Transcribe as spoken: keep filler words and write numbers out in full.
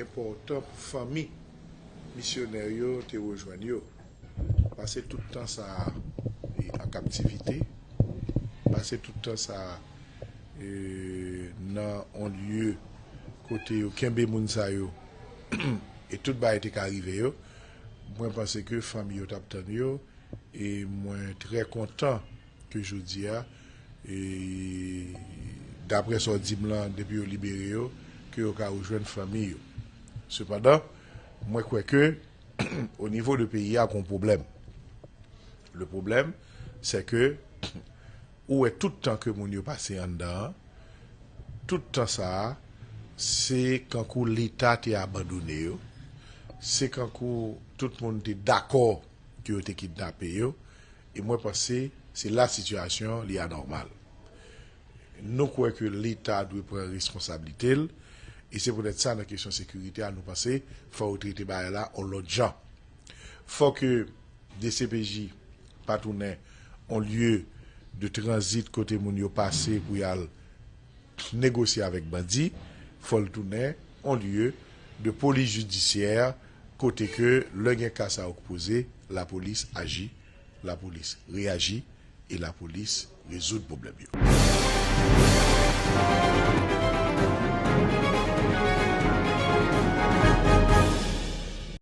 Enpòtan pou fanmi misyonè yo te rejwenn yo. Pase tout tan sa a e, an kaptivite, pase tout tan sa a e, nan yon lye kote yo kenbe moun sa yo e tout bagay te ka rive yo, mwen panse ke fanmi yo t ap tann yo e mwen trè kontan ke jodi a e, daprè sa w di m lan, depi yo libere yo, ke yo ka rejwenn fanmi yo. Sepandan, mwen kwè ke o nivo de peyi a, gon pwoblèm. Le pwoblèm, se ke ou wè tout tan ke moun yo pase anndan an, tout tan sa a, se kankou Leta te abandone yo, se kankou tout moun te dakò ke yo te kidnape yo, e mwen panse se la sitiyasyon li anòmal. Nou kwè ke Leta dwe pran responsablite l, e se poutèt sa nan kesyon sekirite a, nou panse fò yo trete bagay la yon lòt jan. Fò ke D C P J pa tounen yon lye de tranzit kote moun yo pase pou y al negosye avèk bandi, fò l tounen yon lye de polis jidisyè kote ke lè gen ka sa yo k poze, lapolis aji, lapolis reyaji e lapolis rezoud pwoblèm yo.